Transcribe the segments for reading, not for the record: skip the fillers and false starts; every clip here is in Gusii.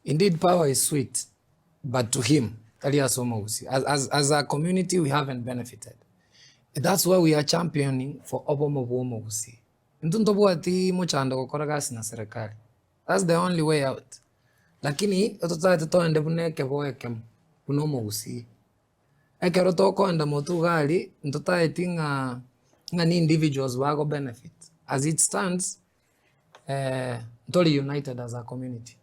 Indeed power is sweet but to him tari ase omogusii. As, as, as a community we haven't benefited. That's why we are championing for obomo bwa omogusii. Intwe ntobwati mochando gokora gasi na serikali. That's the only way out. Lakini totagete toende buna ekeboo ekemo buna omogusii. Ekero tokoenda motwe iga aria ntotageti ng'a ng'a ni individuals bago benefit. As it stands ntori united as a community.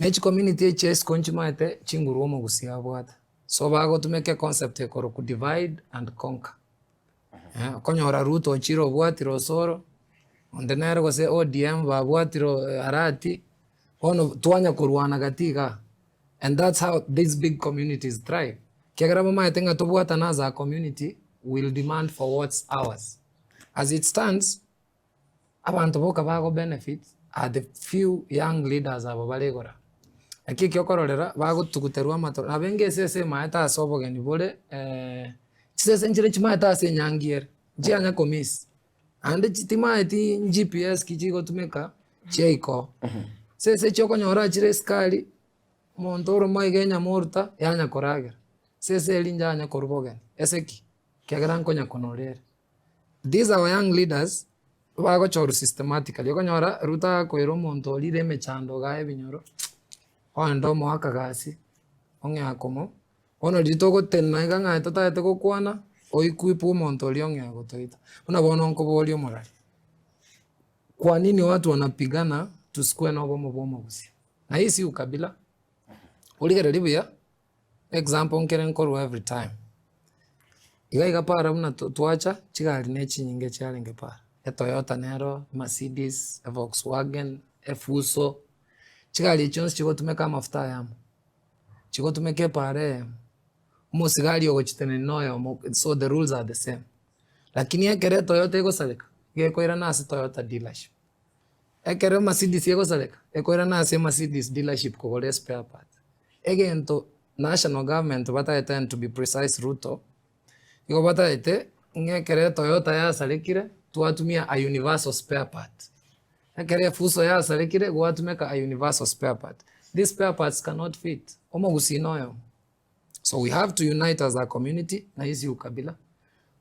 Ne chicommunity echi chia isiko nchimaete chinguru omogusii abwate. So bagotumeka econcept ekorokwa divide and conquer. Okonyora Ruto ochire obwatire Osoro, onde nere gose ODM babwatire Arati, bono twanya korwana gati igaa. And that's how these big communities thrive. Ekiagera bamaete ng'a tobwatane as a community, we'll demand for what's ours. As it stands, abanto boka bago benefit are the few young leaders aba bare igoro aa. Naki ekio okororera bagotuguterwa amato nabo enga esese emaete ase obogeni bore chisese nchire chimaete ase enyangi ere, nchianya ko miss. Naende timaeti GPS ki chigotumeka chiaika oo. Chisese echi okonyora chire esukari, omonto oroma iga enyama oruta yanya koragera, esese eria njanya korwa bogeni ase ki? Ekiagera nkonya konora ere. These our young leaders, bagochorwa systematically, okonyora Ruto akoira omonto orire emechando igaa ebinyoro, ogenda omoa akagasi, ong'ea komo, bono riria togotenena iga ng'a totagete gokwana, oequip omonto oria ong'ea gotoita. Buna bono nkoboria omorari, kwa nini watu wanapigana tusikuwe na obomo bwa omogusii? Na hii si ukabila, origereria buya. Example nkere nkorwa every time, iga iga para buna twacha, chigari ne chinyinge chiarenge para, etoyota nero, emercedes, evolkswagen, efuso, chigari echi chionsi chigotumeka amafuta ayamo, chigotumeka epara eyemo, omosigari ogochitenenia na oyomo so the rules are the same. Lakini ekero etoyota egosareka, iga ekoirana ase toyota dealership. Ekero emercedes egosareka, ekoirana ase emercedes dealership kogora espare parts. Egento national government batagete and to be precise Ruto, igo batagete ng'a ekero etoyota yasarekire, twatumia a universal spare part. Ekero efuso yasarekire, gwatumeka a universal spare part. These spare parts cannot fit, omogusii na oyomo. So we have to unite as a community na isi ukabila.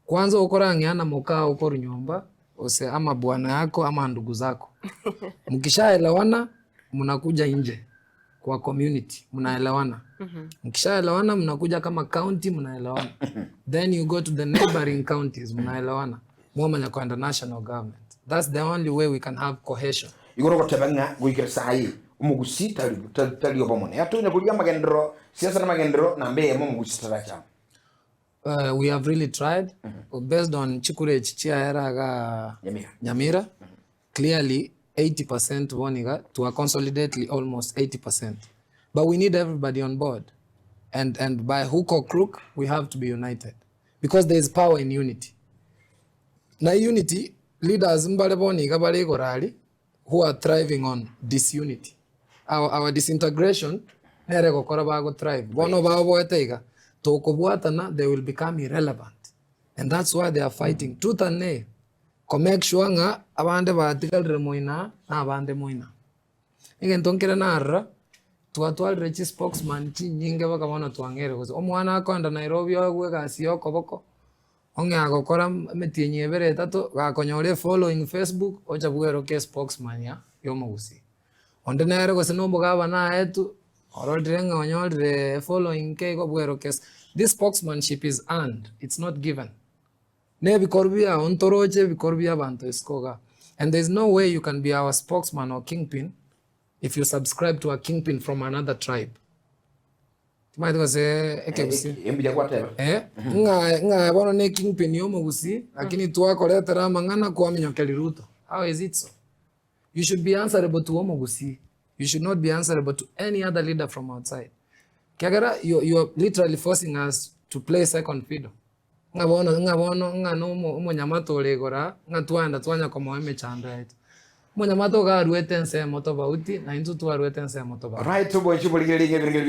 Kwanza okorang'ea na mokao korwa nyomba gose ama bwana yako ama ndugu zako. Mkishaelewana mnakuja nje kwa community mnaelewana. Mkishaelewana mnakuja kama county mnaelewana. Then you go to the neighboring counties mnaelewana. Mwamanya koenda national government. That's the only way we can have cohesion. Igoro ogoteba ng'a goikera saii omogusii tari tari obomo naye atonya koria amagenderero siasa na amagenderero namba eyemo omogusii tarache amo. Uh, we have really tried based on chikura echi chiaera igaa Nyamira. Nyamira clearly 80% bono iga twa consolidately almost 80% but we need everybody on board and, and by hook or crook we have to be united because there is power in unity Na unity leaders mbare bono iga bare igoro aria who are thriving on disunity. Our, our disintegration nere egokora bago thrive. Bono baoboete iga, tokobwatana they will become irrelevant. And that's why they are fighting tooth and nail ko make sure ng'a abande batigarire moino aa na abande moino aa. Egento nkere narora, twatwarire chispokesman chinyinge mpaka bono twang'eire gose omwana akoenda Nairobi oegwe egasi ya okoboko, Ong'ea gokora emetienyi ebere etato, gakonyora efollowing Facebook, ocha bweroke espokesman ya yomogusii. Onde nere gose na omogabana aetwe, ororire ng'a onyorire efollowing nke igo bweroke ase. This spokesmanship is earned, it's not given. Na ebikorwa biago ntoroche ebikorwa bia abanto isiko igaa. And there is no way you can be our spokesman or kingpin if you subscribe to a kingpin from another tribe. Timanyeti gose ekegusii. Eh, mbuya gwateba. Eh, ng'a ng'a bono ne kingpin ya omogusii, lakini twakoretera amang'ana kwaminyokeria Ruto. How is it so? You should be answerable to omogusii. You should not be answerable to any other leader from outside. Kiagera you, you are literally forcing us to play second fiddle. Ng'a bono ng'a bono ng'a na omo omonyamato ore igoro aa, ng'a twaenda twanya komoa emechando yaito. Omonyamato iga aruete ensemo tofauti, na intwe twaruete ensemo tofauti. Right, obwanchi oborigereria ng'a ebirengererio.